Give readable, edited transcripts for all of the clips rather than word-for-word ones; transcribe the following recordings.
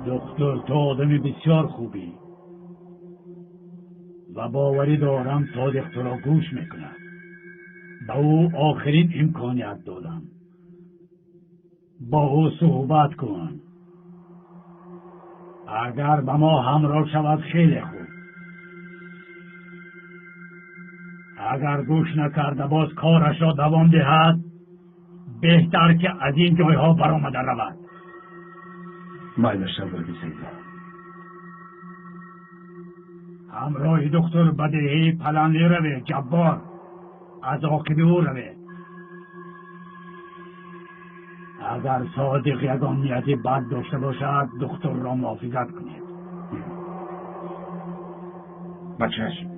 Доктор, ту одами бисёр хубӣ ва боварӣ дорам Содиқ туро гӯш мекунад. Ба ӯ охирин имконият додам. Бо ӯ суҳбат кун. Агар ба мо ҳамроҳ шавад хеле хуб. Агар гӯш накарда боз корашро давом диҳад, беҳтар ки аз ин ҷойҳо баромада равад. Майлаш шаводи Сайда. Ҳамроҳи доктор ба деҳаи Паланлӣ равед, Ҷаббор. Аз оқиби ӯ равед. Агар Содиқ ягон нияти бад дошта бошад, духтурро муҳофизат кунед. Ба чашм.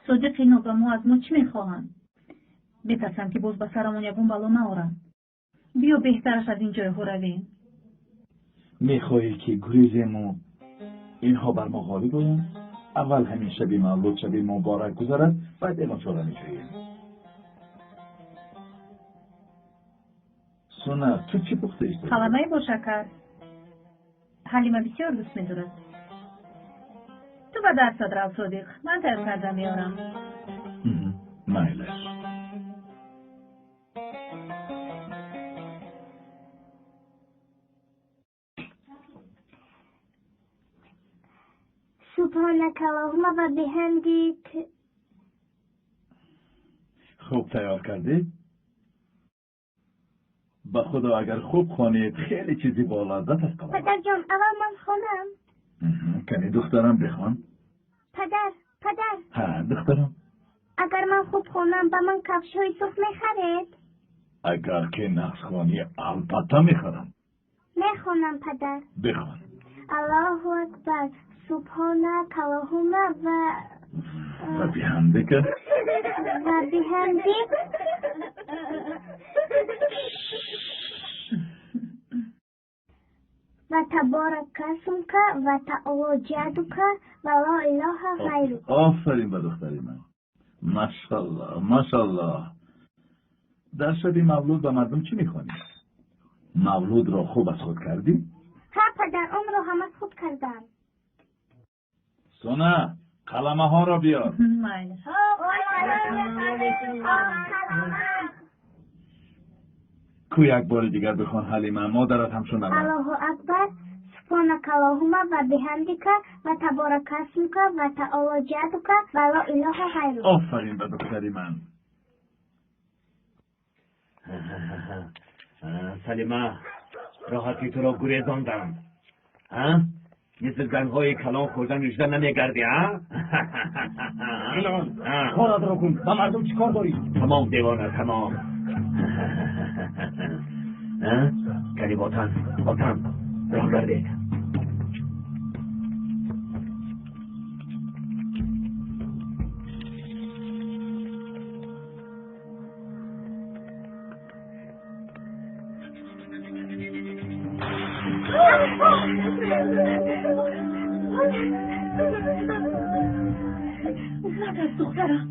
Содиқ, ино ба мо аз мо чӣ мехоҳанд? Метарсам ки боз ба сарамон ягон бало наоранд. Биё беҳтараш аз ин ҷойҳо равем. Мехоҳӣ ки гурезему инҳо бар мо ғолиб оянд? Аввал ҳамин шаби мавлуд, шаби муборак гузарад, баъд ягон чора меҷӯем. Суна, ту чӣ пухта истоди? Қаламаи бо шакар. Ҳалима бисёр дӯст медорад. Ту ба дарсат рав, Содиқ, ман тайёр карда меорам. Майлаш. Субҳанака Аллоҳумма ва биҳамдик. Хуб тайёр кардӣ? Ба Худо агар хуб хонед, хеле чизи болаззат аст. Падарҷон, аввал ман хонам. Кани духтарам бихон. Падар, падар. Ҳа, духтарам. Агар ман хуб хонам, ба ман кафшҳои сурх мехаред? Агар ки нағз хонӣ, албатта мехарам. Мехонам, падар. Бихон. Аллоҳу акбар. Субҳанака Аллоҳумма ва ва биҳамдика. Ва биҳамдик. Ва таборака исмука ва таоло ҷаддука ва ло илоҳа ғайрук. Офарин ба духтари ман. Машаллоҳ, машаллоҳ. Дар шаби мавлуд ба мардум чӣ мехонӣ? Мавлудро хуб аз худ кардӣ? Ҳа, падар, онро ҳам аз худ кардам. Суна, қаламаҳоро биёр. Майли. Ку як бори дигар бихон, Ҳалима, модарат ҳам шунавад. Аллоҳу акбар. Субҳанака Аллоҳумма ва биҳамдика ва таборака исмука ва таоло ҷаддука ва ло илоҳа ғайрук. Офарин ба духтари ман. Салима, роҳати туро гурезондам. Мисли занҳои калон хӯрдан нӯшида намегардӣ, а? Илон, коратро кун. Ба мардум чӣ кор дорӣ? Тамом, девона, тамом. Кани ботан, ботан, роҳ гардед. Натарс, духтарам.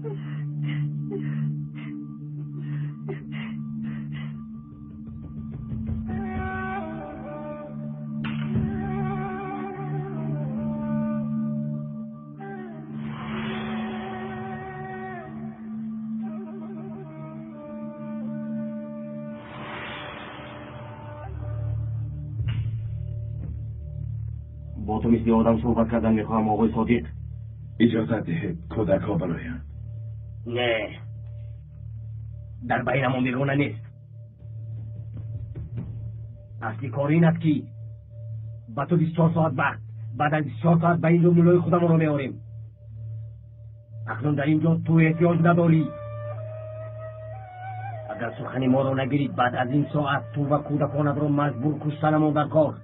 Бо ту мисли одам суҳбат кардан мехоҳам, оғои Содиқ. Иҷозат диҳед кӯдакҳо бароянд. Не, дар байнамон бегона нест. Асли кор ин аст ки ба ту 24 соат вақт, баъд аз 24 соат ба ин ҷо муллои худамонро меорем. Акнун дар ин ҷо ту эҳтиёҷ надорӣ. Агар сухани моро нагирӣ, баъд аз ин соат ту ва кӯдаконатро маҷбур куштанамон дар кор.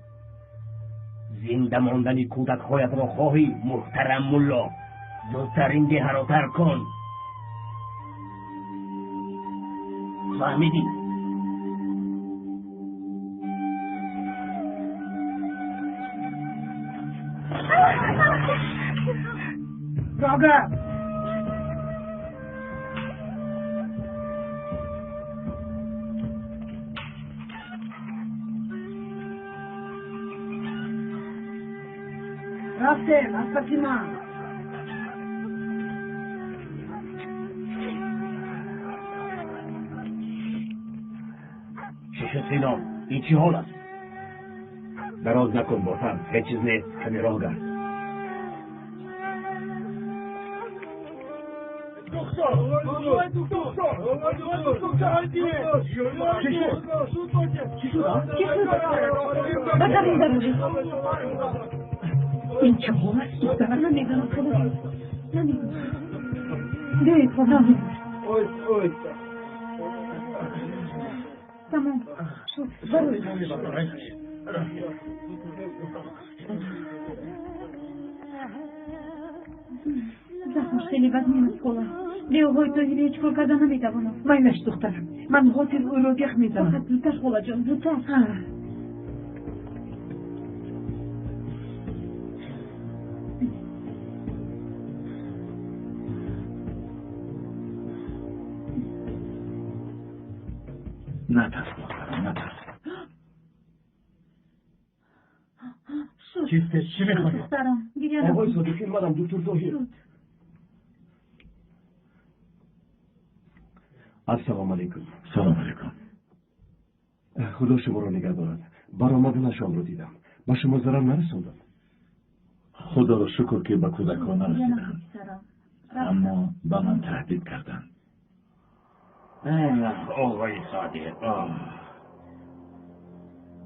Зинда мондани кӯдакҳоятро хоҳӣ, муҳтарам мулло, зудтар ин деҳаро тарк кун. Фаҳмидӣ? Роҳ гард. Рафтем, аз паси ман. Чӣ шуд Сино? Ин чӣ ҳол аст? Дароз накун ботан, ҳеҷ чиз нест, каме роҳ гард. Чӣ шуд? Чӣ шуд? Чӣ шуд? Ба дарун дароред. Ин чӣ ҳол аст, духтарам? Намедонам, худо. Намедонам. Биёед, хола. Тамом. Шуд. Бароед. Захмаш хеле вазнин аст, хола. Бе оғои Тоҳир ҳеҷ кор карда наметавонам. Майлаш, духтарам. Ман ҳозир ӯро гах мезанам. Фақат зудтар, холаҷон, зудтар. Натарс, модарам, натарс. Шуд. Чист, чӣ мехоҳӣ? Духтарам, гиря накун. Оғои Содиқӣ, манам доктор Тоҳир. Шуд. Ассалому алайкум. Салом алайкум. Худо шуморо нигаҳ дорад. Баромаданашонро дидам. Ба шумо зарар нарасонданд. Худоро шукр, ки ба кӯдакҳо Гиря нарасиданд. накун, писарам. Аммо ба ман таҳдид карданд. Оғои Содиқ,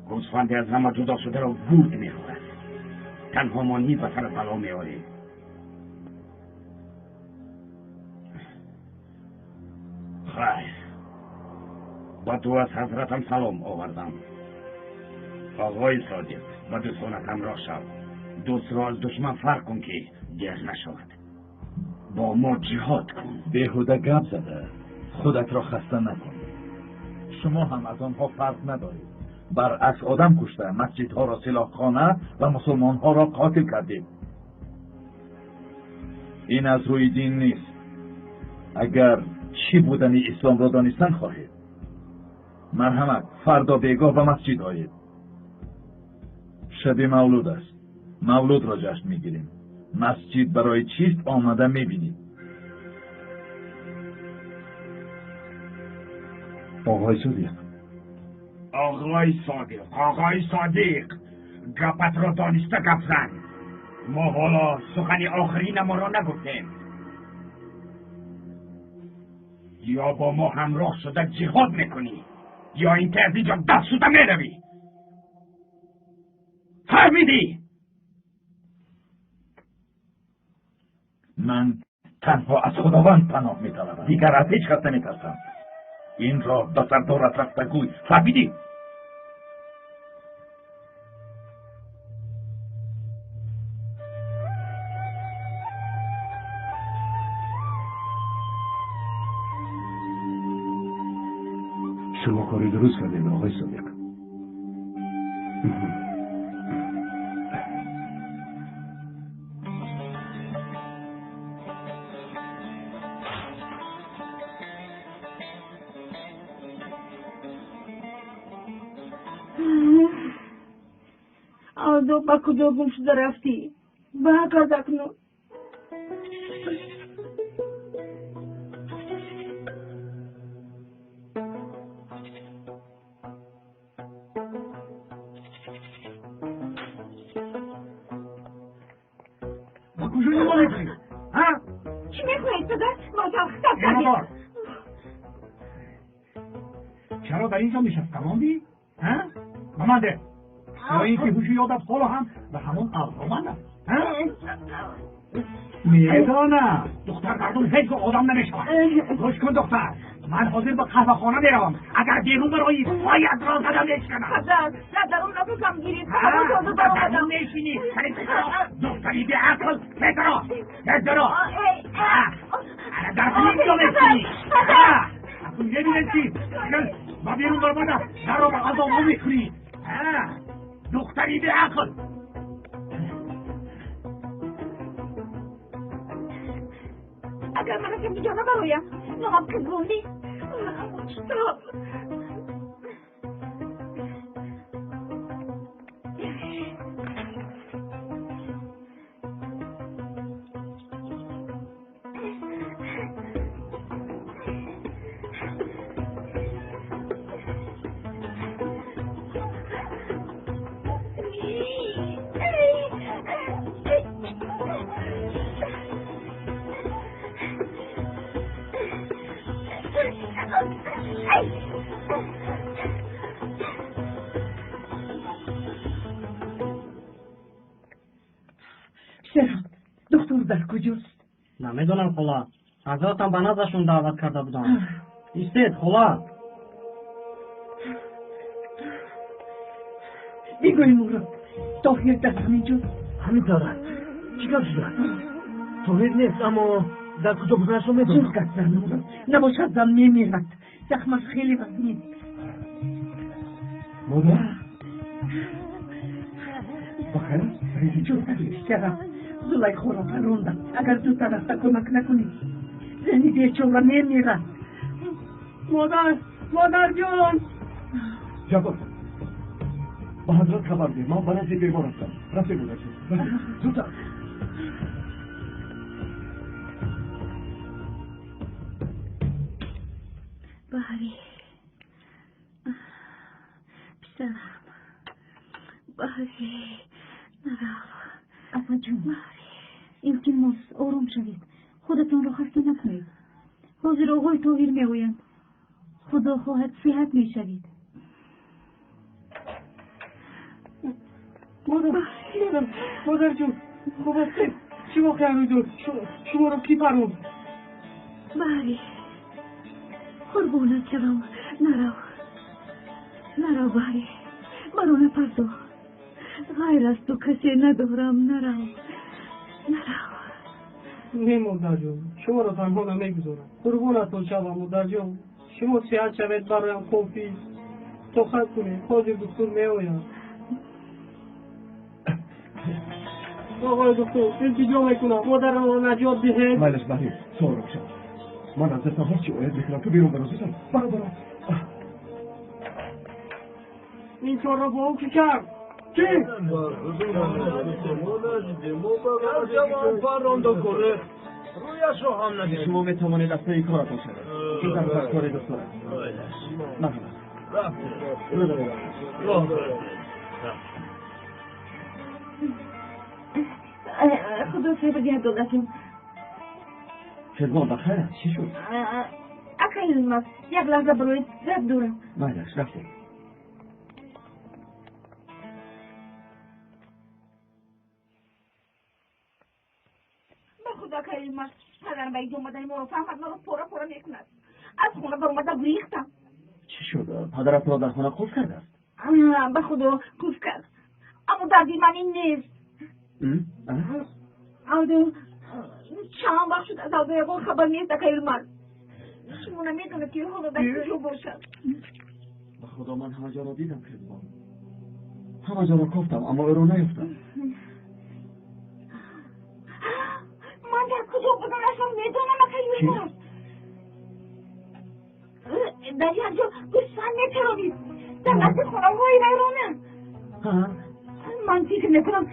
гӯсфанде аз ҳама ҷудо шударо гург мехӯрад. Танҳо монӣ ба сарат бало меорӣ. Хайр, ба ту аз ҳазратам салом овардам. Оғои Содиқ, ба дӯстонат ҳамроҳ шав. Дӯстро аз душман фарқ кун, ки дер нашавад. Бо мо ҷиҳод кун. Беҳуда гап зада худатро хаста накун. Шумо ҳам аз онҳо фарқ надоред. Баръакс одам кушта, масҷидҳоро силоҳхона ва мусулмонҳоро қотил кардед. Ин аз рӯи дин нест. Агар чӣ будани исломро донистан хоҳед, марҳамат, фардо бегоҳ ба масҷид оед. Шаби мавлуд аст. Мавлудро ҷашн мегирем. Масҷид барои чист омада мебинед. Оғои Содиқ. Оғои Содиқ, оғои Содиқ, гапатро дониста гап зан. Мо ҳоло сухани охиринамонро нагуфтем. Ё бо мо ҳамроҳ шуда ҷиҳод мекунӣ, ё ин ки аз инҷо дафт шуда меравӣ. Фаҳмидӣ? Ман танҳо аз Худованд паноҳ металабам. Дигар аз ҳеҷ кас наметарсам. Инро ба сардорат рафта гӯй. Фаҳмидӣ? Шумо кори дуруст кардед, оғои Содиқ. Алдо, ба куҷо гум шуда рафтӣ? Ба ҳақ акнун. Ба куҷо нигоҳ мекунӣ? Ҳа? Чӣ мехоҳед, падар? Мо талхитоб кардем. Ҷонобор, чаро дар ин ҷо нишаста мондӣ? Ҳа? Ба ман деҳ. Ё ин ки ҳушу ёдат ҳоло ҳам ба ҳамон авзоманд аст? Ҳа? Медонам, духтар мардум ҳеҷ гоҳ одам намешавад. Гӯш кун, духтар, ман ҳозир ба қаҳвахона меравам. Агар берун бароӣ, поятро зада мешканам. Падар, дар дарун нафасам гирифт. Ҳамон тоза баромадам. Мешинӣ. Духтари беақл, педро, педро. Ана дар ҳамин ҷо мешинӣ. Акун мебинем, ки ба берун баромада дарро ба азоб мекунӣ. Духтари беақл. Агар ман аз инҷо набароям, номам Қизбон нест. Читоб. Писарам, доктор дар куҷост? Намедонам, хола. Ҳазратам ба наздашон даъват карда буданд. Истед, хола. Бигӯй, Мурод, Тоҳир дар ҳамин ҷост? Ҳамин тавр аст. Чӣ гап шудааст? Тоҳир нест, аммо дар куҷо буданашро медонам. Зуд гап зан, Мурод, набошад зан мемирад. Захмаш хеле вазнин. Модар? Бахайр? Ҷон, писарам, Зулайхоро парондам. Агар зудтар рафта кӯмак накунӣ, зани бечора мемирад. Модар, модарҷон! Ҷаббор, ба ҳазрат хабар деҳ, ман ба назди бемор ҳастам. Рафтем, модарҷон, зудтар. Баҳри, писарам, Баҳри, нарав. Апаҷон, илтимос, ором шавед. Худатонро хаста накунед. Ҳозир оғои Тоҳир меоянд. Худо хоҳад, сиҳат мешавед. Модар, модар, модарҷон, хуб ҳастед? Чӣ воқеа рӯй дод? Шуморо кӣ паронд? Баҳри, қурбонат шавам, нарав. Нарав, Баҳри, маро напардо. Ғайр аз ту касе надорам, нарав. Нарав. Не, модарҷон, шуморо танҳо намегузорам. Қурбонатон шавам, модарҷон. Шумо сиҳат шавед, бароям кофист. Тоқат кунед, ҳозир духтур меояд. Оғои духтур, илтиҷо мекунам, модарамро наҷот диҳед. Майлаш, Баҳри, суолро шав. Ман аз дастам ҳар чӣ ояд мекунам, ту берун баро, зудтар. Баро, баро. Ин корро бо ӯ кӣ кард? Кӣ? Шумо метавонед аз пайи коратон шавед. Ин дар кори духтур аст. Марҳамат. Худо сабр диҳад, додашон. Хизмон, бахайр аст? Чӣ шуд? Акай Юлмаз, як лаҳза бироед, гап дорам. Майлаш, рафтем. Ба худо, акай Юлмаз, падарам ба инҷо омадани моро фаҳмад, маро пора пора мекунад. Аз хона баромада гурехтам. Чӣ шуд? Падаратро дар хона қулф кардааст? Ба худо, қулф кард. Аммо дарди ман ин нест. Алдо чанд вақт шуд, аз Алдо ягон хабар нест, акай Юлмаз. Шумо намедонед, ки ҳоло дар куҷо бошад. Ба худо, ман ҳама ҷоро дидам, Хизбон. Ҳама ҷоро кофтам, аммо ӯро наёфтам. Ман дар куҷо буданашро медонам, акай Юлмаз. Дар як ҷо гӯсфанд мечаронид, дар назди хонаҳои вайрона. Ман фикр мекунам,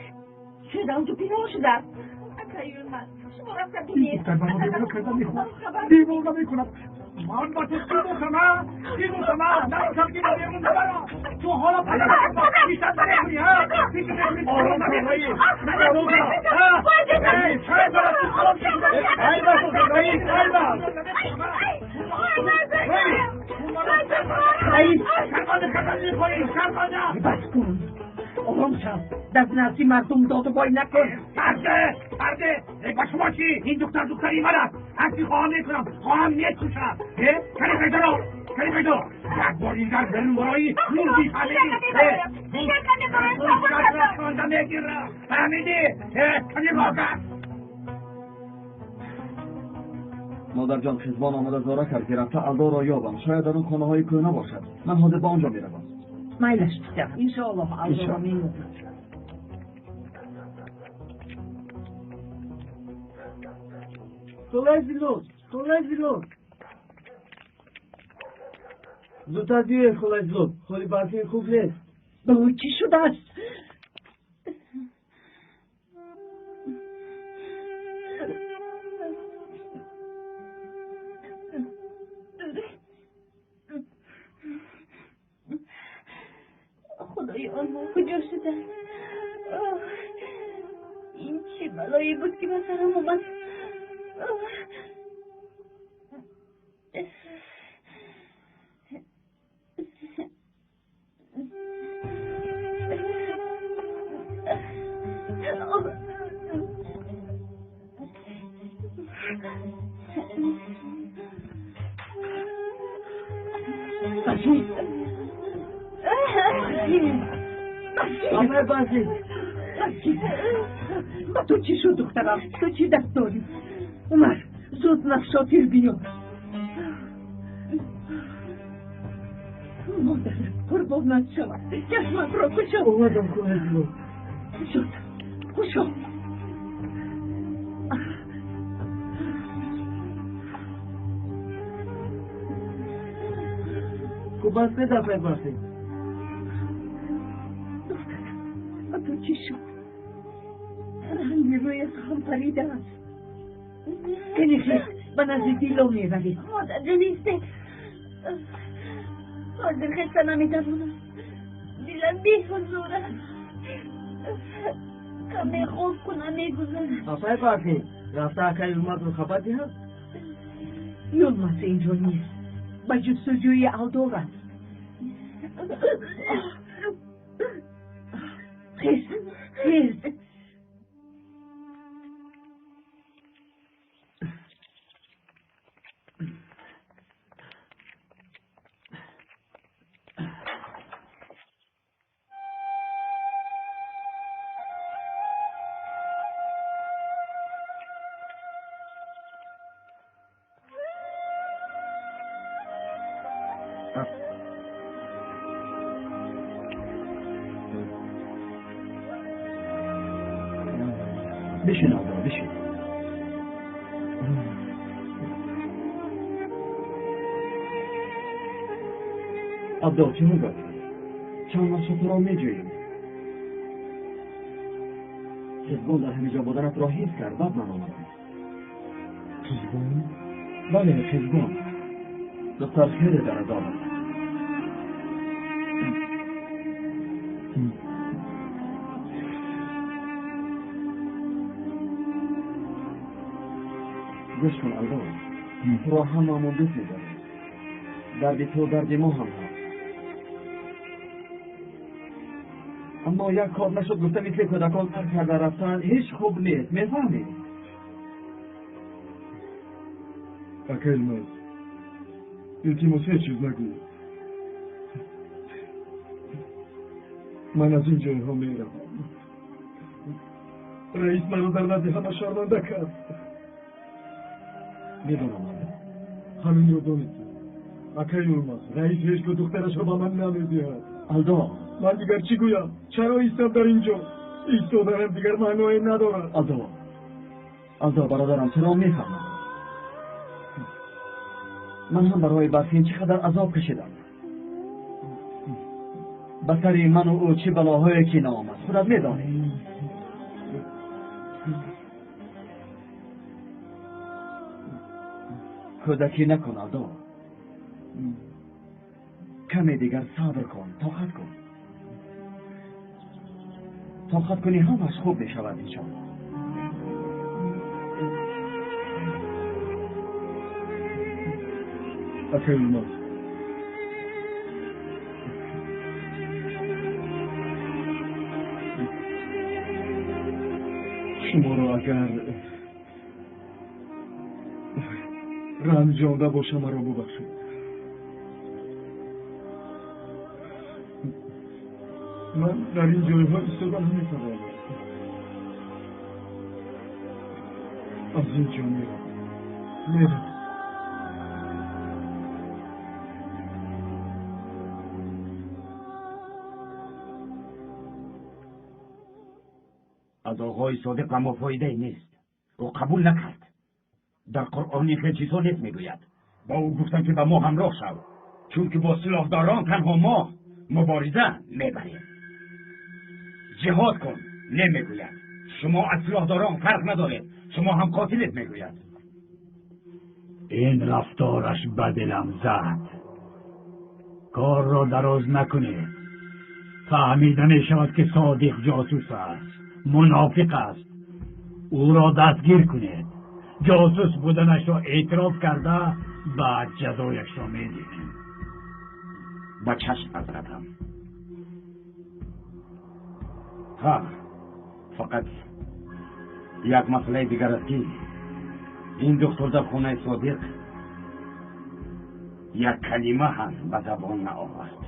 шояд он ҷо пинҳон шудааст. Акай Юлмаз, шумо рафта бинед. Духтар маро девона карда мехоҳад. Девона мекунад. Ман ба ту чӣ гуфтам, а? Чӣ гуфтам, а? Нагуфтам, ки ба берун набаро. Ту ҳоло падарат бисад намекунӣ, ҳа? Фикр мекунӣ, ором намехоҳӣ. Ҳа? Эй, чай барат, ту хароб шудӣ. Ай бас, раис, ай бас. Раис, Шарманда кардан мехоҳӣ, шарманда. бас кун. Ором шав. Дар назди мардум доду бой накун. Парде, парде. Ба шумо чӣ? Ин духтар духтари ман аст. Ҳар чӣ хоҳам мекунам, хоҳам мекушам. Э, кани пайдо, кани пайдо. Як бор дигар берун барои, мурдӣ, фаҳмидӣ? Мегирам, фаҳмидӣ? Э, кани бока. Модарҷон, Хизбон омада зора кард, ки рафта Алдоро ёбам. Шояд дар он хонаҳои кӯҳна бошад. Ман ҳозир ба он ҷо меравам. Майлаш, писарам, иншоаллоҳ Алдоро меёбад. Холаи Зилол, холаи Зилол. Зудтар биёед, холаи Зилол. Ҳоли Барфин хуб нест. Ба ӯ чӣ шудааст? Худои онҳо куҷо шуданд? Ин чӣ балое буд, ки ба сарам омад? Барфин! Барфин! Апай Барфин! Барфин! Ба ту чӣ шуд, духтарам? Ту чӣ даст дорӣ? Умар, зуд Нафшотир биёр. Модарат қурбонат шавад. Чашматро кушо. Омадам, холаи Зилол. Кушод, кушо. Хуб аст, апай Барфин? Духтарам, ба ту чӣ шуд? Ранги рӯят ҳам паридааст. Кани, хез, ба назди Дило меравӣ. Модарҷон, истед. Ҳозир хеста наметавонам. Дилам беҳузур аст. Каме хоб кунам, мегузарад. Апай Барфин, рафта акаи Юлмазро хабар диҳам? Юлмаз инҷо нест. Ба ҷустуҷӯи Алдор аст. Хез, хез. Бишин, Алдо, бишин. Абдо, чӣ мегӯяд? Чанд вақт туро меҷӯем. Қизгон дар ҳамиҷо буданатро ҳис кард, баъд ман омадам. Қизгон? Бале, Қизгон. Духтар хеле дар азоб аст. Гӯш кун, Алдо, туро ҳамаамон дӯст медорем. Дарди ту дарди мо ҳам ҳаст. Аммо як кор нашуд гуфта, мисли кӯдакон тарк карда рафтан ҳеҷ хуб нест, мефаҳмӣ? Ака Илмаз, илтимос, ҳеҷ чиз нагӯ. Ман аз ин ҷойҳо меравам. Раис маро дар назди ҳама шарманда кард. Медонам, Алдо. Ҳаминро донистам. Акаи Юлмаз, раис ҳеҷ гоҳ духтарашро ба ман намедиҳад. Алдо. Ман дигар чӣ гӯям? Чаро истам дар ин ҷо? Истоданам дигар маъное надорад. Алдо, Алдо, бародарам, туро мефаҳмам. Ман ҳам барои Барфин чӣ қадар азоб кашидам. Ба сари ману ӯ чӣ балоҳое ки наомад, худат медонӣ. Кӯдакӣ накун, Алдо. Каме дигар сабр кун, тоқат кун. Тоқат кунӣ, ҳамаш хуб мешавад, иншоалло. Ака Юлмаз, шуморо агар ранҷонда бошам, маро бубахшед. Ман дар ин ҷойҳо истода наметавонам. Аз ин ҷо меравам, меравам. Аз оғои Содиқ ба мо фоидае нест. Ӯ қабул накард. Дар Қуръон ин хел чизҳо нест мегӯяд. Ба ӯ гуфтам ки ба мо ҳамроҳ шав, чунки бо силоҳдорон танҳо мо мубориза мебарем. Ҷиҳод кун намегӯяд. Шумо аз силоҳдорон фарқ надоред, шумо ҳам қотилед мегӯяд. Ин рафтораш ба дилам зад. Корро дароз накунед. Фаҳмида мешавад ки Содиқ ҷосус аст, мунофиқ аст. Ӯро дастгир кунед. Ҷосус буданашро эътироф карда баъд ҷазояшро медиҳем. Ба чашм ҳазратам. Ҳа, фақат як масъалаи дигар аст ки ин духтур дар хонаи Содиқ як калима ҳам ба забон наовард.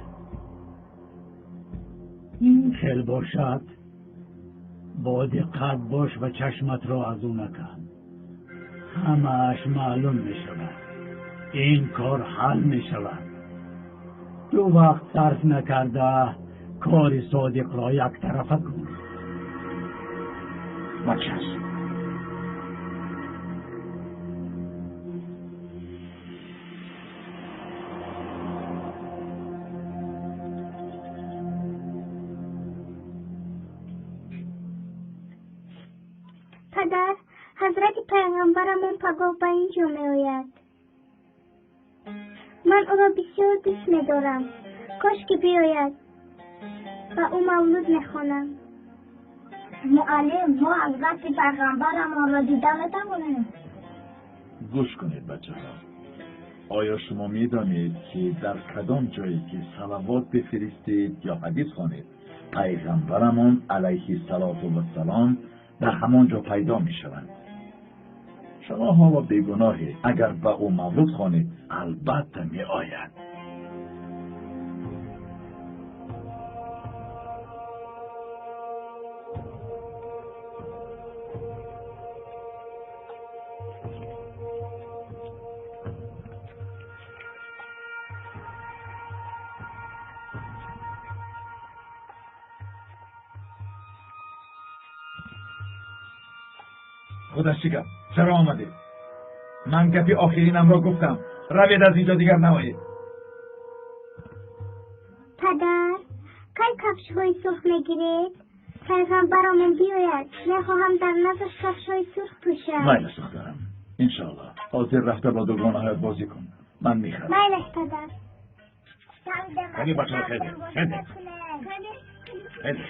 Ин хел бошад, бо диққат бош ва чашматро аз ӯ накан. Ҳамааш маълум мешавад. Ин кор ҳал мешавад. Ту вақт сарф накарда кори Содиқро яктарафа кун. Ба чашм. Падар, ҳазрати пайғамбарамон пагоҳ ба ин ҷо меояд. Ман ӯро бисёр дӯст медорам. Кош ки биёяд. Ба ӯ мавлуд мехонам. Муаллим, мо ҳазрати пайғамбарамонро дида метавонем? Гӯш кунед, бачаҳо. Оё шумо медонед ки дар кадом ҷое ки салавот бифиристед ё ҳадис хонед, пайғамбарамон алайҳи салоту вассалом дар ҳамон ҷо пайдо мешаванд? Шумо ҳоло бегуноҳед. Агар ба ӯ мавлуд хонед, албатта меояд. Худаш чӣ гап? Чаро омадед? Ман гапи охиринамро гуфтам. Равед аз инҷо, дигар наоед. Падар, кай кафшҳои сурх мегиред? Пайғамбарамон биёяд. Мехоҳам дар наздаш кафшҳои сурх пӯшам. Майлаш, духтарам. Иншоаллоҳ. Ҳозир рафта бо дугонаҳоят бозӣ кун. Ман мехарам. Майлаш, падар. Кани бачаҳо, хезед, хезед. Хезед.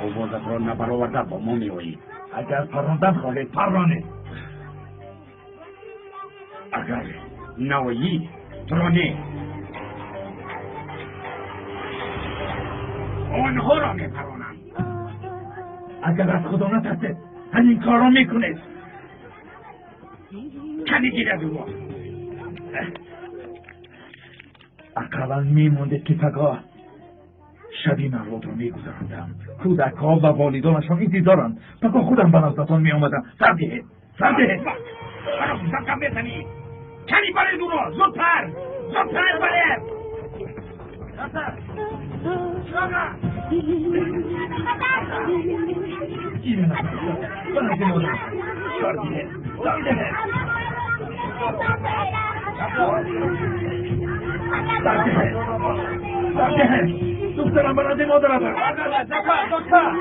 Овозатро набароварда бо мо меоӣ. Агар паррондан хоҳед, парронед. Агар наоӣ, туро не. Онҳоро мепаронам. Агар аз Худо натарсед, ҳамин корро мекунед. Кани гирад ӯро. Ақаллан мемондед ки пагоҳ шаби мавлудро мегузарондам. Кӯдакҳо ва волидонашон интизоранд. Пагоҳ худам ба наздатон меомадам. Сар диҳед, сар диҳед. Маро сабкам мезанӣ. Кани баред ӯро, зудтар, зудтар баред. Ба назди модар. Сар диҳед, сар диҳед. Сар диҳед, сар диҳед. Духтарам, ба назди модарам. Зудтар.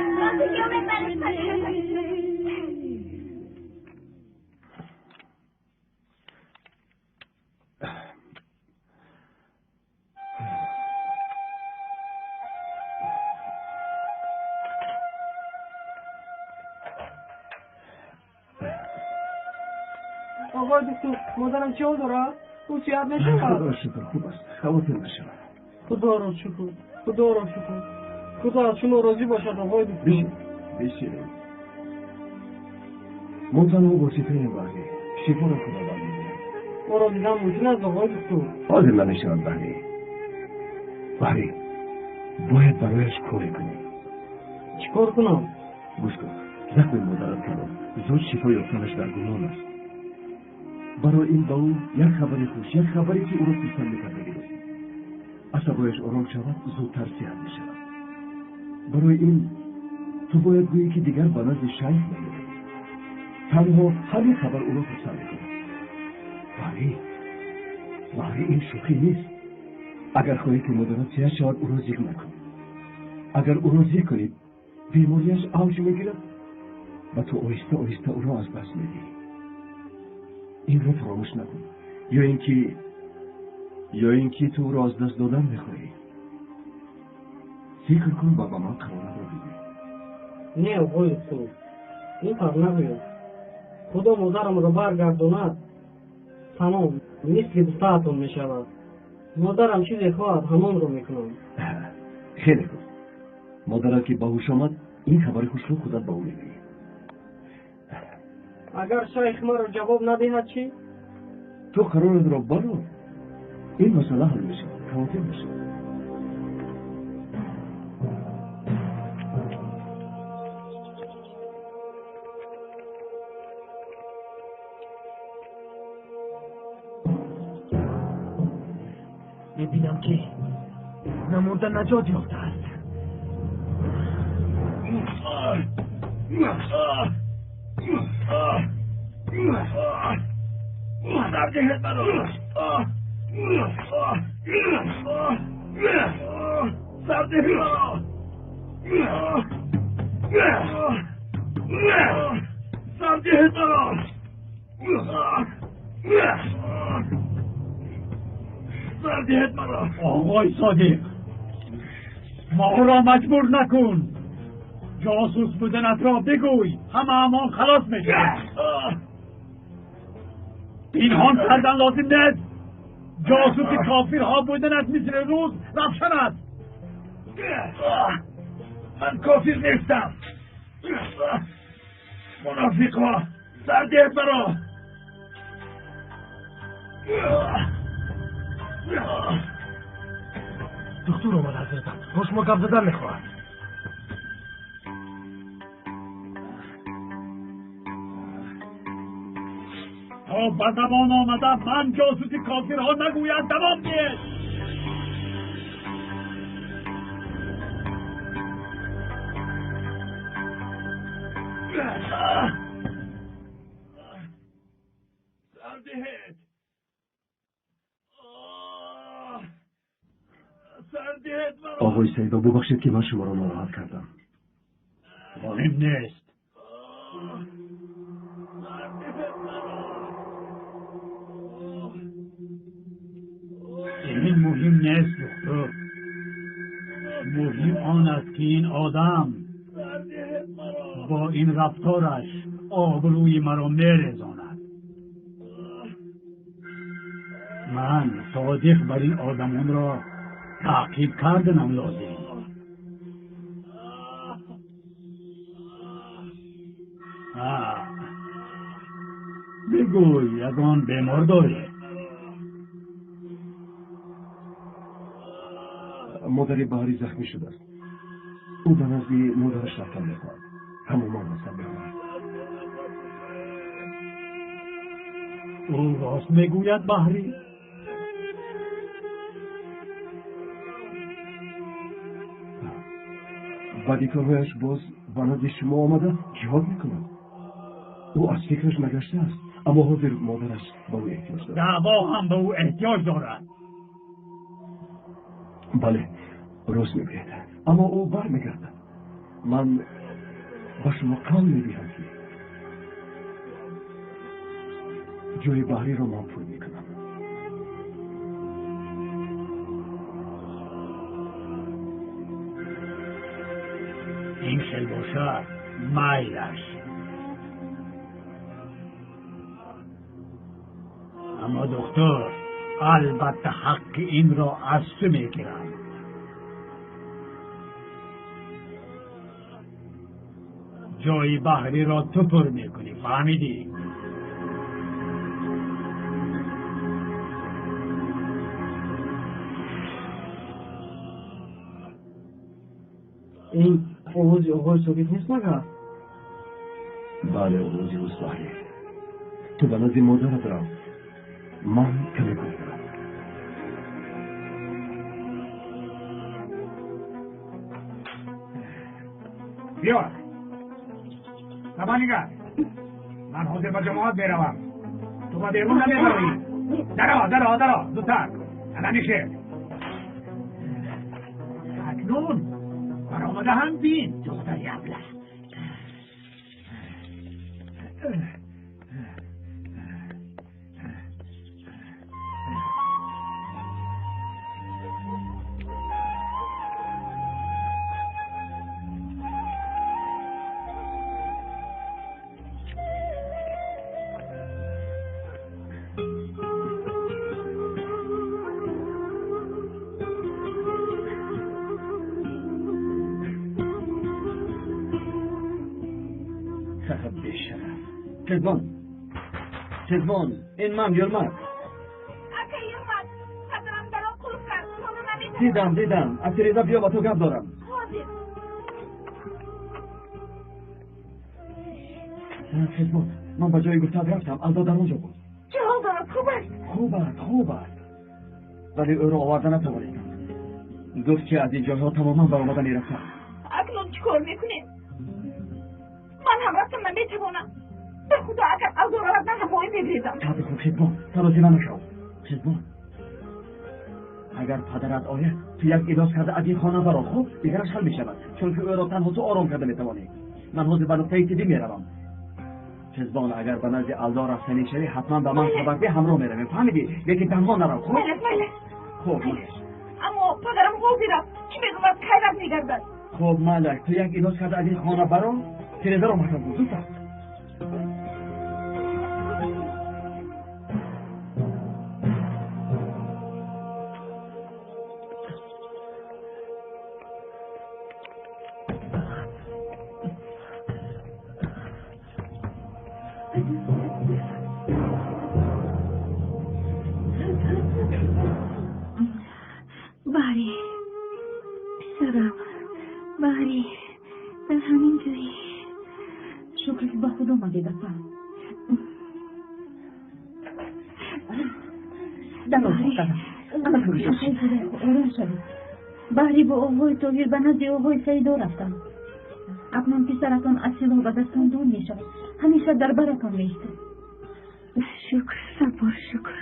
Оғои духтур, модарам чӣ ҳол дорад? Ӯ сиҳат мешавад? Худоро шукр, хуб аст. Хавотир нашавад. Худоро шукр, Худоро шукр. Худо аз шумо розӣ бошад, оғои духтур. Бишинед. Мо танҳо воситаем, Баҳрӣ. Шифоро Худованд медиҳад. Ӯро дидан мумкин аст, оғои духтур? Ҳозир намешавад, Баҳрӣ. Баҳрӣ, бояд барояш коре кунем. Чӣ кор кунам? Гӯш кун, захми модарат калон, зуд шифо ёфтанаш дар гумон аст. Барои ин ба ӯ як хабари хуш, як хабаре ки ӯро хурсанд мекарда бирасонед. Асабояш ором шавад, зудтар сиҳат мешавад. Барои ин ту бояд гӯӣ, ки дигар ба назди шайх намеравӣ. Танҳо ҳамин хабар ӯро хурсанд мекунад. Баҳрӣ, баҳрӣ, ин шӯхӣ нест. Агар хоҳӣ, ки модарат сиҳат шавад, ӯро зиқ накун. Агар ӯро зиқ кунӣ, бемориаш авҷ мегирад ва ту оҳиста оҳиста ӯро аз даст медиҳӣ. Инро фаромӯш накун. Ё ин ки ту ӯро аз даст додан мехоҳӣ? Фикр кун ва ба ман қароратро бигӯ. Не, оғои духтур, ин тавр нагӯед. Худо модарамро баргардонад, тамом, мисли гуфтаатон мешавад. Модарам чизе хоҳад, ҳамонро мекунам. Хеле хуб. Модарат ки ба ҳуш омад, ин хабари хушро худат ба ӯ мегӯӣ. Агар шайх маро ҷавоб надиҳад, чӣ? Ту қароратро барор, ин масъала ҳал мешавад. Тавофиқ мешавад. Мебинам, ки намурда наҷот ёфтааст. Сардиҳед маро! Сардиҳед маро! Сардиҳед маро! Сардиҳед маро! Оғои Содиқ, моро маҷбур накун. Ҷосус буданатро бигӯй, ҳамаамон халос мешавем. Пинҳон кардан лозим нест. Ҷосуси кофирҳо буданат мисли рӯз равшан аст. Ман кофир нестам. Мунофиқҳо, сардиҳед маро! Духтур омад, ҳазратам, бо шумо гап задан мехоҳад. То ба забон омада ман ҷосуси кофирҳо нагӯяд, давом диҳед. Сардиҳед! Сардиҳед маро! Оғои Саидо, бубахшед, ки ман шуморо нороҳат кардам. Муҳим нест. Ин муҳим нест, духтур. Муҳим он аст, ки ин одам бо ин рафтораш обрӯи маро мерезонад. Ман содиқ бар ин одамонро таъқиб карданам лозим. Бигӯй, ягон бемор дорӣ? Модари Баҳрӣ захмӣ шудааст. Ӯ ба назди модараш рафтан мехоҳад. Тамоман ҳастам мехоҳад. Ӯ рост мегӯяд, Баҳрӣ? Баъди корҳояш боз ба назди шумо омада ҷиҳод мекунад. Ӯ аз фикраш нагаштааст, аммо ҳозир модараш ба ӯ эҳтиёҷ дорад. Даъво ҳам ба ӯ эҳтиёҷ дорад. Бале, рост мегӯяд, аммо ӯ бармегардад. Ман ба шумо қавл медиҳам, ки ҷои Баҳриро ман пур мекунам. Ин хел бошад, майлаш. Аммо духтур, албатта ҳаққи инро аз ту мегирам. Ҷои Баҳриро ту пур мекунӣ, фаҳмидӣ? Ин овози оғои Собит нест магар? Бале, овози ӯст, Баҳрӣ. Ту ба назди модарат рав, ман каме кор дорам. Биёр. Табанигар. Ман ҳозир ба ҷамоат меравам. Ту ба берун намебароӣ. Даро, даро, даро, зудтар. Ана нишед. Акнун баромада ҳам бин, духтари аблаҳ. Tezbon, Tezbon, ин ман Юрмак. Ака Юрмак, падарам даро қулф кард, хона наметавонам. Дидам, дидам. Аз тиреза биё, ба ту гап дорам. Ҳозир. Хизмат, ман ба ҷои гуфтаат рафтам, Алдо дар он ҷо буд. Чӣ ҳол дорад? Хуб аст? Хуб аст, хуб аст. Вале ӯро оварда натавонистам. Гуфт, ки аз ин ҷойҳо тамоман баромада мерафтам. Акнун чӣ кор мекунем? Ман ҳам рафтам наметавонам. Ба худо, агар Алдо равад, ман ҳам мегрезам. Сабр кун, Хизмат, саросима нашав. Хизмат, агар падарат ояд, ту як илоҷ карда аз ин хона баро, хуб? Дигараш ҳал мешавад, чунки ӯро танҳо ту ором карда метавонӣ. Ман ҳозир ба нуқтаи тиббӣ меравам. Хизбон, агар ба назди Алдо рафтанӣ шавӣ, ҳатман ба ман хабар деҳ, ҳамроҳ меравем. Фаҳмидӣ? Лекин танҳо нарав, хуб? Майли, майли. Хуб, майли. Аммо падарам ҳозир аст. Чӣ медонад, кай рад мегардад? Хуб, майли, ту як илоҷ карда аз ин хона баро, тирезаро маҳкам кун, зудтар. Баҳри, писарам, Баҳри, дар ҳамин ҷои. Шукр, ки ба худо омадед, апа. Ором шавед. Баҳри бо оғои Тоҳир ба назди оғои Саидо рафтам. Акнун писаратон аз силоҳ ба дастон дур мешавад. Ҳамеша дар баратон меистад. Шукр, сабр, шукр.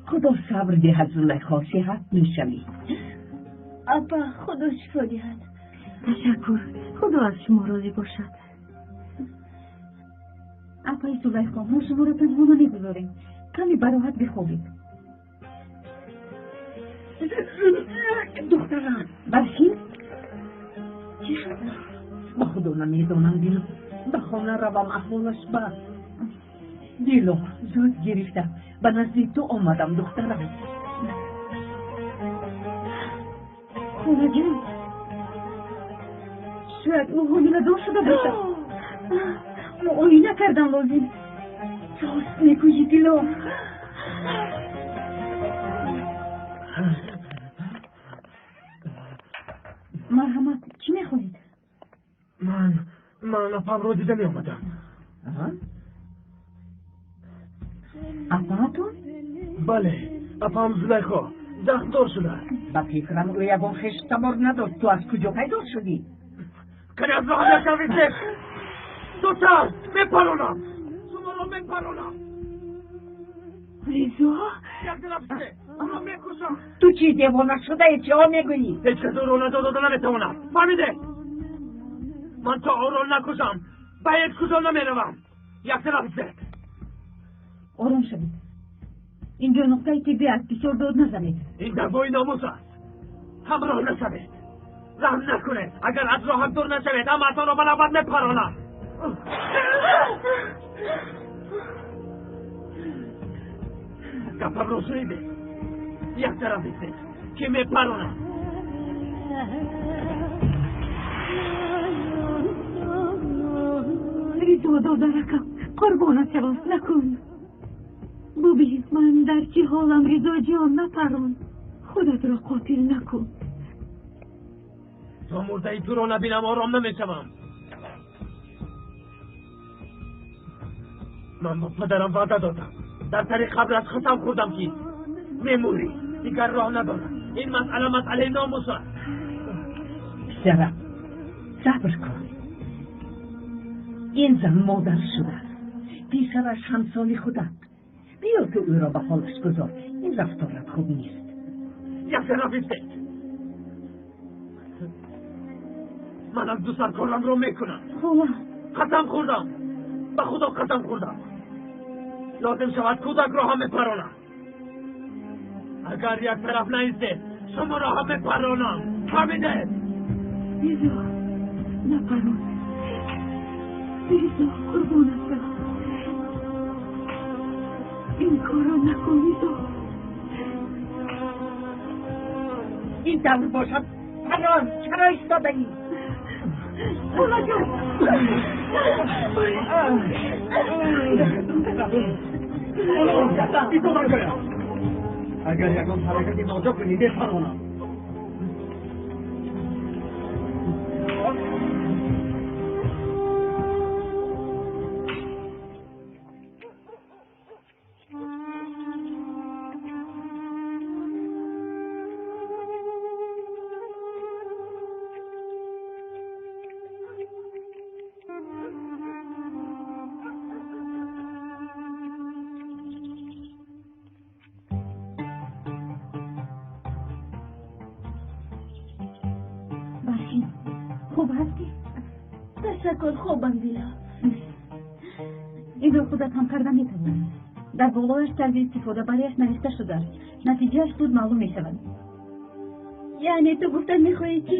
Худо сабр диҳад, Зулайхо, сиҳат мешавӣ. Апа, худо шифо диҳад. Ташаккур, худо аз шумо розӣ бошад. Апаи Зулайхо, мо шуморо танҳо намегузорем. Каме бароҳат бихобед. Духтарам, бархез. Чӣ шуд? Ба худо намедонам, Дило. Ба хона равам, аҳволаш бад. Дило, зуд гирифта. Ба назди ту омадам, духтарам. Холаҷон, шояд ӯ ҳомиладор шуда бошад. Муоина кардан лозим. Рост мегӯӣ, Дило. Марҳамат, чӣ мехоҳед? Ман апамро дида меомадам. Апаатон? Бале, апам Зулайхо захмдор шудааст. Ба фикрам, ӯ ягон хештабор надошт. Ту аз куҷо пайдо шудӣ? Кани аз роҳам нашавед! Зудтар, мепаронам, шуморо мепаронам. Ризо, Як тараф шуде, ӯро мекушам. Ту чӣ, девона шудаи? Чиҳо мегӯӣ? Ҳеҷ кас ӯро наҷот дода наметавонад, фаҳмиде? Ман то ӯро накушам, ба ҳеҷ куҷо намеравам. Як тараф шуде. Ором шавед. Инҷо нуқтаи тиббӣ аст, бисёр дод назанед. Ин даъвои номус аст. Ҳамроҳ нашавед, раҳм накунед. Агар аз роҳам дур нашавед, ҳамаатонро ба навбат мепаронам. Гапамро шунидед? Як тараф истед, ки мепаронам. Ризо, додаракам, қурбонат шавам, накун. Бубин, ман дар чӣ ҳолам. Ризоҷон, напарон, худатро қотил накун. То мурдаи туро набинам, ором намешавам. Ман ба падарам ваъда додам, дар сари қабраш қасам хӯрдам, ки мемурӣ, дигар роҳ надорам. Ин масъала масъалаи номус аст. Писарам, Сабр кун. Ин зан модар шудааст. Писараш ҳамсоли худат. Биё ту ӯро ба ҳолаш гузор. Ин рафторат хуб нест. Як тараф истед. Ман аз ду сар корамро мекунам. Хола. Қасам хӯрдам. Ба Худо қасам хӯрдам. Лозим шавад кӯдакро ҳам мепаронам. Агар як тараф наистед, шуморо ҳам мепаронам. Фаҳмидед? Мирзо, напарон. Мирзо, қурбонат барам. Ин корро накун, Мирзо. Ин тавр бошад, парон, чаро истодаӣ? Холаҷон! Агар ягон ҳаракати ноҷо кунӣ, мепаронам. Хуб ҳастӣ? Ташаккур, хубам, Дило. Инро худат ҳам карда метавонӣ. Дар болояш тарзи истифодабарияш навишта шудааст. Натиҷааш зуд маълум мешавад. Яъне ту гуфтан мехоҳӣ, ки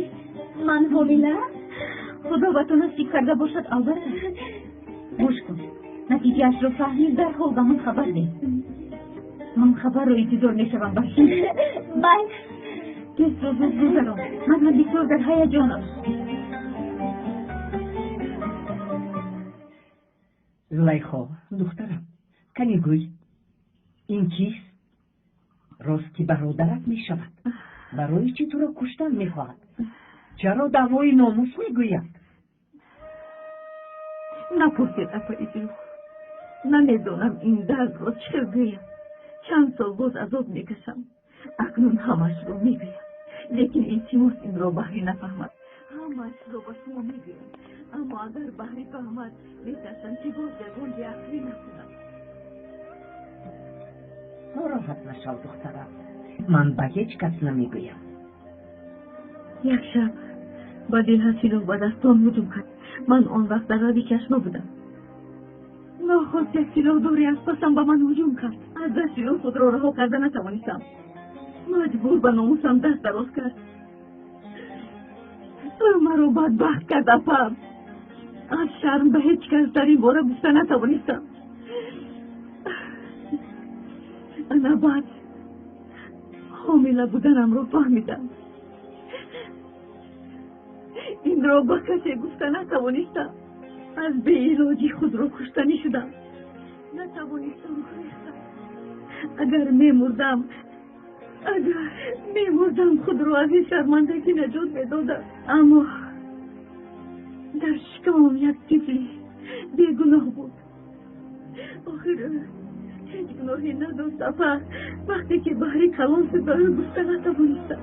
ман ҳомилаам? Худо ба ту насиб карда бошад, албатта. Гӯш кун. Натиҷаашро фаҳмӣ, дарҳол ба ман хабар деҳ. Ман хабарро интизор мешавам, Барфин. Бай. Тестро зуд гузарон. Ман ҳам бисёр дар ҳаяҷонам. Зулайхо, духтарам, кани гӯй, ин кист? Рост ки бародарат мешавад. Барои чӣ туро куштан мехоҳад? Чаро даъвои номус мегӯяд? Напурсед, апаи Дило. Намедонам ин дардро чӣ гӯям. Чанд сол боз азоб мекашам. Акнун ҳамашро мегӯям. Лекин илтимос инро Баҳрӣ нафаҳмад. Ҳамашро ба шумо мегӯям. Аммо агар Баҳрӣ фаҳмад, метарсам ки боз ягон беақлӣ накунам. Нороҳат нашав, духтарам. Ман ба ҳеҷ кас намегӯям. Як шаб ба деҳа силоҳ ба дастон ҳуҷум кард. Ман он вақт дар рави чашма будам. Нохост як силоҳдоре аз пасам ба ман ҳуҷум кард. Аз дасти ӯ худро раҳо карда натавонистам. Маҷбур ба номусам даст дароз кард. Ӯ маро бадбахт кард, апам. Аз шарм ба ҳеҷ кас дар ин бора гуфта натавонистам. Ана баъд ҳомила буданамро фаҳмидам. Инро ба касе гуфта натавонистам. Аз беилоҷӣ худро куштанӣ шудам. Натавонистам гурехтам. Агар мемурдам, худро аз ин шармандагӣ наҷот медодам. Аммо дар шикамам як тифли бегуноҳ буд. Охир ҳеҷ гуноҳе надошт, апа. Вақте ки Баҳрӣ калон шуд, ба ӯ гуфта натавонистам.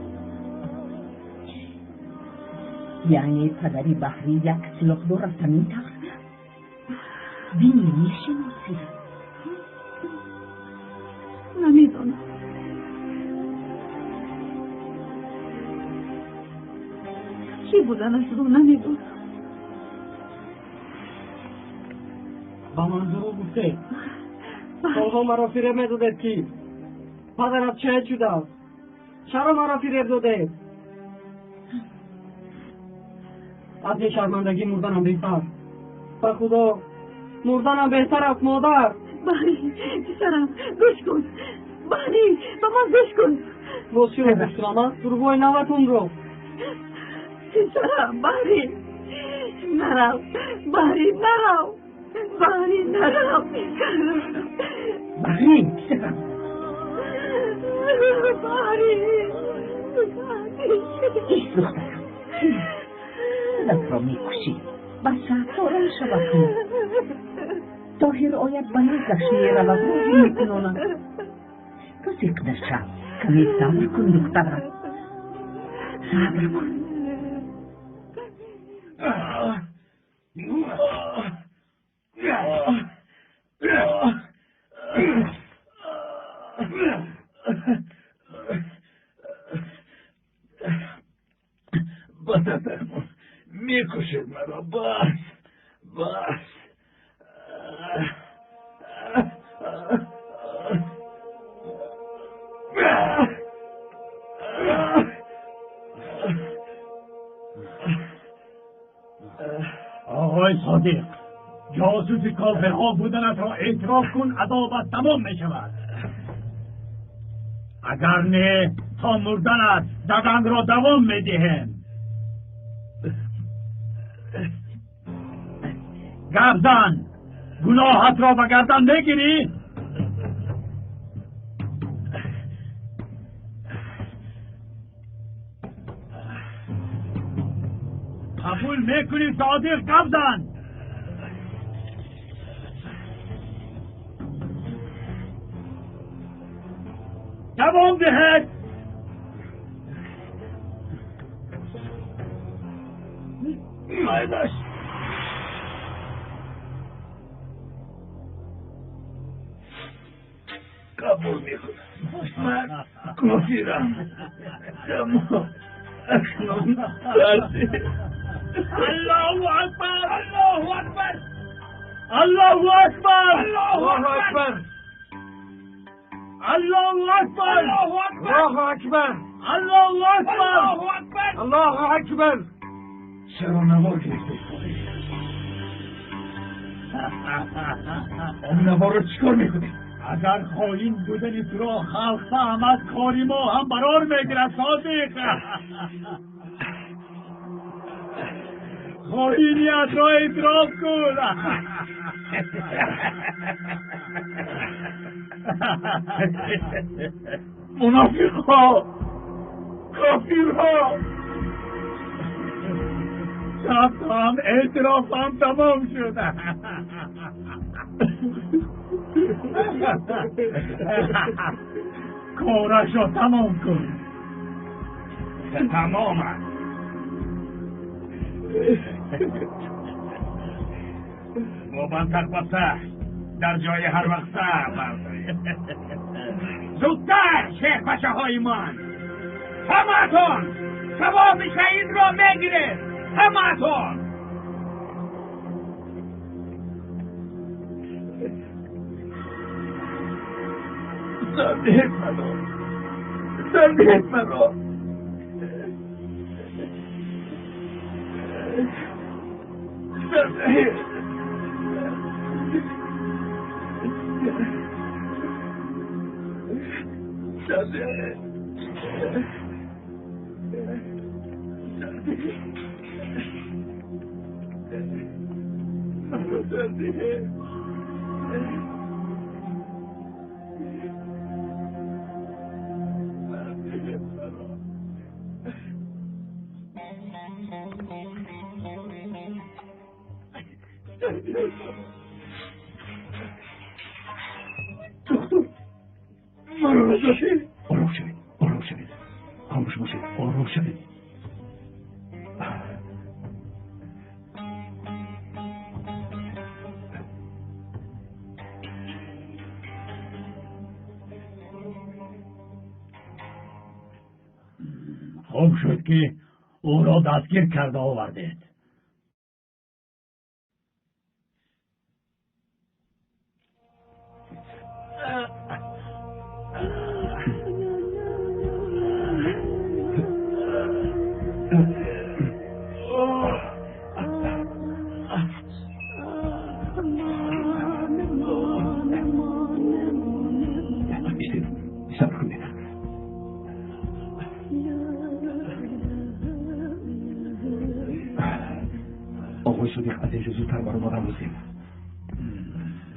Яъне падари Баҳрӣ як силоҳдор аст, ҳамин тавр? Бини мешиносӣ? Намедонам. Чӣ буданашро намедонам. Ба ман дурӯғ гуфтед. Солҳо маро фиреб медодед, ки падарат шаҳид шудааст. Чаро маро фиреб додед? Аз ин шармандагӣ мурданам беҳтар. Ба Худо, мурданам беҳтар аст, модар. Баҳрӣ, писарам, гӯш кун. Баҳрӣ, ба ман гӯш кун. Боз чиро гӯш кунам, а? Дурӯғҳои наватонро. Писарам, Баҳрӣ, нарав. Баҳрӣ, нарав. Баҳрӣ, нарав. Баҳрӣ, писарам. Баҳрӣ, Ис, духтарам. Худатро мекушӣ. Баса, ором шава кун. Тоҳир ояд ба наздаш меравад, розӣ мекунонад. Ту зиқ нашав, каме сабр кун, духтарам. Сабр кун. بس میکشید مرا. بس بس. آقای صادق، جاسوس کافرها بودنت را اعتراف کن، عذابت تمام می شود. اگر نه تا مردنت زدن را دوام می دهیم. گردن گناهت را به گردن بگیری. قبول میکنی صادق؟ گردن. دوام دهد. مایداش. قبول میکنم. من کافرم، اما اکنون ترسی. الله اکبر، الله اکبر، الله اکبر، الله اکبر، الله اکبر، الله اکبر، الله اکبر، الله اکبر. چرا نوار گرفته؟ آن نوار را چیکار میکنی؟ اگر خائن بودن تو را خلق فهمد کاری ما هم برار میگیرد صادق. خائنیت را اعتراف کن. منافقها، کافرها. شب هم اعتراف هم تمام شد. کارش را تمام کن. تمام است. با منطق بسته در جای هر وقت سر برداری. زودتر شیخ بچه های من، همه‌تان ثواب شهید را میگیرید. همه‌تان. سردهید مرا، سردهید مرا. سردهید. سردهید. سردهید. مرا سردهید. دکتر مرا نجاتی. آرام شوید، آرام شوید، خاموش باشید، آرام شوید. خوب شد که او را دستگیر کرده آوردید.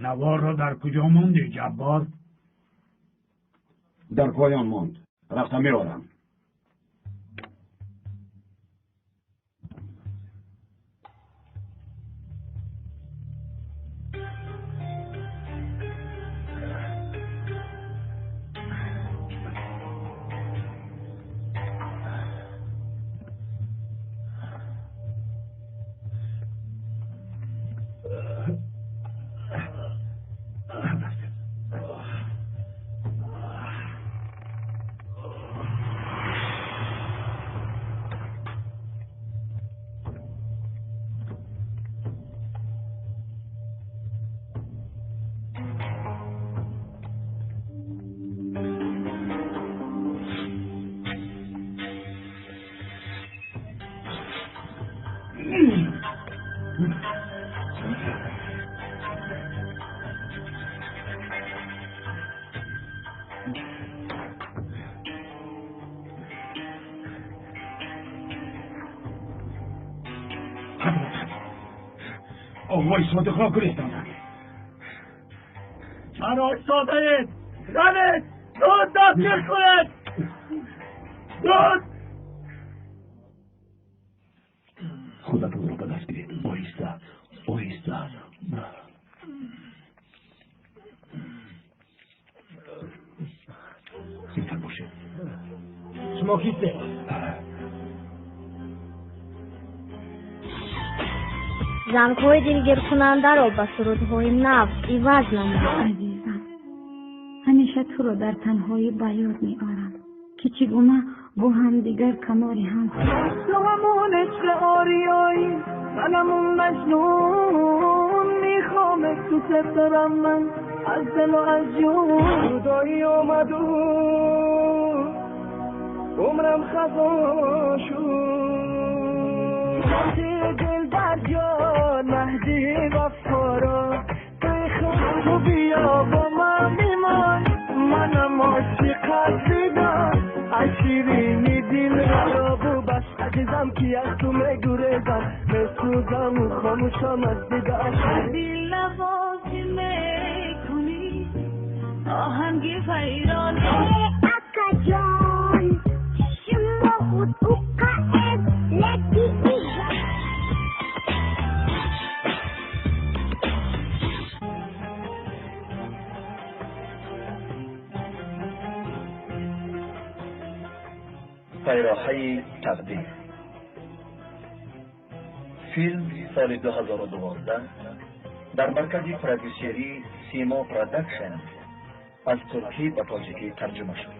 نوار را در کجا ماندی جبار؟ در پایان ماند. رفتم میارم. Оғои Содиқро гурехтонад. Чаро истодаед? Равед! Зуд дастгир кунед! Зуд! Худатонро ба даст гиред. Оҳиста, оҳиста. Интар бошед. Шумо кистед? Зангҳои дилгиркунандаро ба сурудҳои нав иваз намуд. Азизам, ҳамеша туро дар танҳоӣ ба ёд меорам, ки чӣ гуна бо ҳамдигар канори ҳам. تو همون عشق آریایی، منم اون مجنون، میخوام تو دارم من از دل و از جون. جدایی آمد و عمرم خزان شد. دل در جان مهدی وفارا، تو بیا با من بیمان، منم عاشقت دیدم از شیرینی دل را بس. عزیزم که از تو میگریزم، میسوزم و خاموشم از دیدن. دل نوازی میکنی آهنگ ویرانه. اکا جان شما خود اوکا لکی. пайроҳаи тақдир. Филм соли 2012 дар маркази продюсерии Симо Продакшн аз туркӣ ба тоҷикӣ тарҷума шуд.